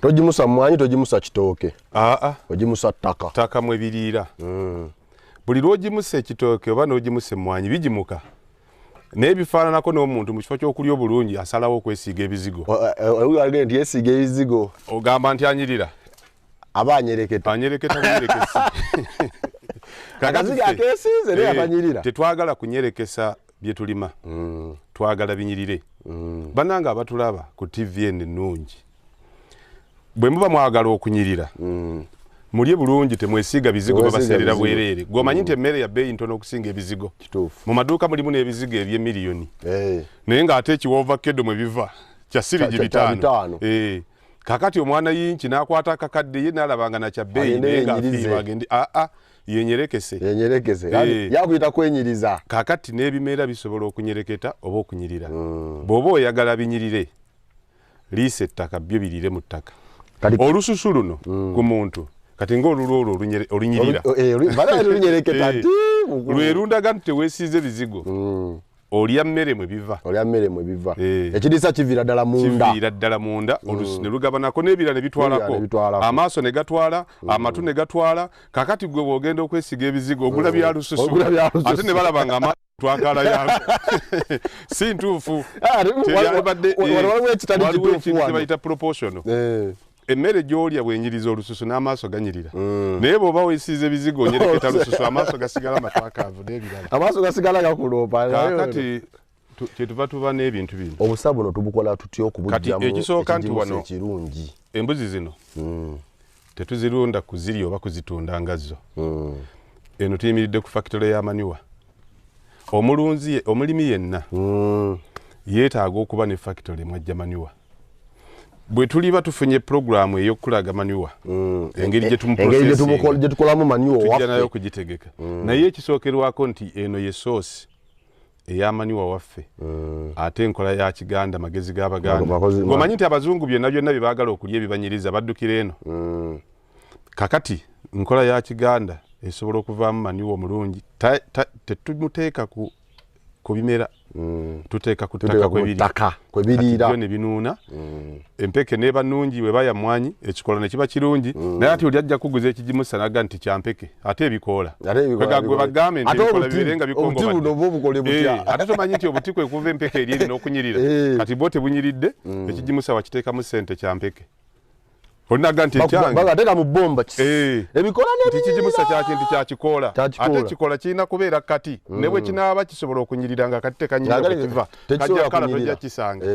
Togimusa mmwanyi, togimusa kitooke. Aa. Ogimusa ttaka. Ttaka mwe biriira. Buli lw'ogimusa ekitooke oba n'ogimusa emmwanyi bigimuka. Naye bifaananako n'omuntu mu kifo ky'okulya obulungi asalawo okwesiiga ebizigo. Agenda nti yeesiiga ebizigo. Ogamba nti anyirira. Aba anyereketa. Anyereketa bunyerekesi. Akazigo akeesiize naye atanyirira. Tetwagala kunyerekesa bye tulima. Twagala binyirire. Bannange abatulaba ku TV eno ennungi, bwe muba mwagala okunyirira, mulye bulungi, temwesiiga bizigo babaseerera bwereere. Gwe omanyi nti emmere ya bbeeyi ntono okusinga ebizigo. Kituufu. Mu maduuka mulimu n'ebizigo eby'emiliyoni. Naye ng'ate ekiwovakedo mwe biva kya siringi 5. Kakati omwana yinki n'akwata akakadde ye n'alaba nga nakya bbeeyi naye ng'afiirwa agende aa yenyerekese. Yenyerekese. Yakuyita kwenyiriza. Kakati n'ebimera bisobola okunyereketa oba okunyirira. Bw'oba oyagala binyirire, liisa ettaka byo birire mu ttaka. Olususu luno ku muntu kati ng'olulwo olwo olunyirira. Lwe lundaga nti teweesiize bizigo. Olya mmere mwe biva. Olya mmere mwe biva. Ekiriisa kiviira ddala munda. Kiviira ddala munda, olususu ne lugabanako n'ebirala ne bitwalako. Amaaso ne gatwala, amatu ne gatwala. Kakati gwe bw'ogenda okwesiga ebizigo ogula bya lususu. Ate ne balaba nga amaaso twakala yangu. Si ntuufu. Waliwo ekitali kituufu wano. Bayita proportional. Emmere gy'olya bw'enyiriza olususu n'amaaso ganyirira. Naye bw'oba weesiize ebizigo onyereketa lususu, amaaso gasigala matwakaavu n'ebirala. Amaaso gasigala gakuloopa. Kaakati kyetuva tuba n'ebintu bino. Obusa buno tubukola tutya okubuggyamu ekisooka nti wano ekirungi? Embuzi zino tetuzirunda kuzirya oba kuzitunda nga zo. Eno tuyimiridde ku fakitole ya manure. Omulunzi, omulimi yenna yeetaaga okuba ne fakitole mwajja manure. Bwe tuliba tufunye pulogulaamu ey'okulaga manure, engeri gye gye tukolamu manure tujja waffe. Nayo okugitegeka. Naye ekisookerwako nti eno ye soosi eya manure waffe. Ate enkola ya Kiganda, magezi g'Abaganda. Ng'omanyi nti abazungu byonna byonna bye baagala okulya ebibanyiriza baddukira eno. Kakati nkola ya Kiganda esobola okuvaamu manure omulungi. Tetumuteeka ku bimera. Tuteeka ku ttaka kwe biriira. Kati byo ne binuuna. Empeke n'eba nnungi bw'eba ya mmwanyi, ekikola ne kiba kirungi. Naye ate oli ajja kuguza ekigimusa n'agamba nti kya mpeke, ate ebikoola. Gwe bagambe nti ebikoola bibeere nga Obuti buno bwo bukole butya? Ate tomanyi nti obuti kwe kuva empeke eri erina okunyirira. Kati bwo tebunyiridde, ekigimusa wakiteekamu ssente kya mpeke. Olinaga nti ekyange. Bagateeka mu bbomba. Ebikoola ne Nti ekigimusa kya kintu kya kikoola. Ate ekikoola kirina kubeera kati. Ne bwe kinaaba kisobola okunyirira nga kati tekanyirira bwe kiva. Kajja kala tojja kisanga.